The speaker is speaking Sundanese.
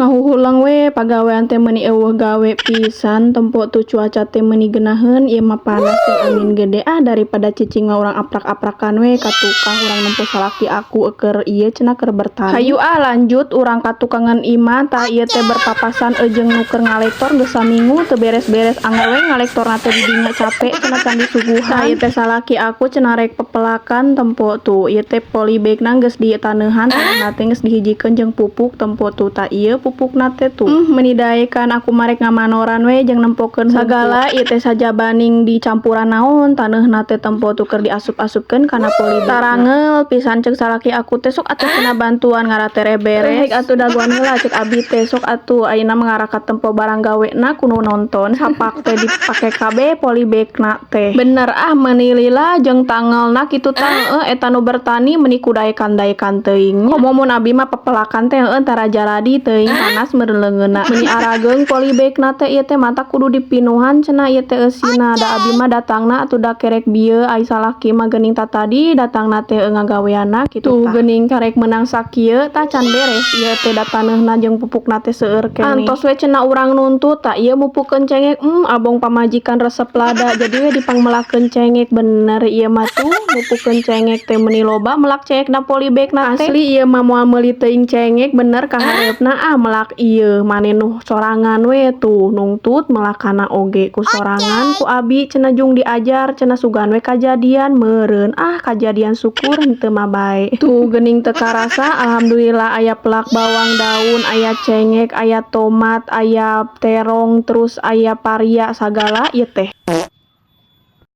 Ngahuhuleng we pagawean teh, meuni euweuh gawe pisan. Tempo tuh, cuaca teh meuni geunaheun ieu mah, panas jeung angin gede. Ah, daripada cicing mah urang aprak-aprakan we ka tukang. Urang nempo salaki aku keur ieu cenah, keur bertani. Hayu ah, lanjut urang ka tukangan imah. Tah, ieu teh berpapasan jeung nu keur ngalektor. Geus samingu teu beres-beres, anger we ngalektorna teh di dinya, capek cenah can disuguhan. Tah, ieu teh salaki aku cenah rek pepelakan. Tempo tuh, ieu teh polybagna geus ditaneuhan, taneuhna teh geus dihijikeun jeung pupuk. Tempo tuh, tah ieu pupukna teh tuh. Meuni daekan aku marek ngamanoran we jeung nempokeun sagala. Ieu teh sajabaning dicampuran naon taneuhna teh. Tempo tuh, keur diasup-asupkeun kana polybag. Tarangel pisan. Ceuk salaki aku teh, sok atuh cenah bantuan ngaratere beres. Hek atuh, dagoan heula, ceuk abi teh. Sok atuh ayeuna mah ngaraka tempo barang gawena ku nu nonton. Sapak teh dipake kabeh polybagna teh. Bener ah, meuni lila jeung tangelna kitu tah. Heueuh, eta nu bertani meuni kudaekan-daekan teuing. Komo mun abi mah pepelakan teh heueuh tara jaladi teuing, panas meureun leungeunna. Meuni arageung polybagna teh. Ieu teh matak kudu dipinuhan cenah ieu teh eusina. Da abi mah datangna atuh da kerek bieu, ai salaki mah geuning tatadi datangna teh ngagaweanna kitu. Tuh geuning, karek meunang sakieu tah can beres ieu teh, da taneuhna jeung pupukna teh seueur keneh. Antos we cenah urang nuntut. Tah, ieu mupukeun cengek. Abong pamajikan resep lada, jadi we dipangmelakeun cengek. Bener ieu mah tuh, mupukeun cengek teh meuni loba melak cengekna polybagna teh. Asli ieu mah moal meuli teuing cengek, bener kahareupna. Ah, melak ieu mane nu sorangan we tuh, nungtut melakana oge ku sorangan. Ku abi cenah jung diajar cenah, sugan we kajadian meureun. Ah, kajadian syukur, henteu mah bae. Tuh geuning, teu karasa alhamdulillah aya pelak bawang daun, aya cengek, aya tomat, aya terong, terus aya paria sagala ieu teh.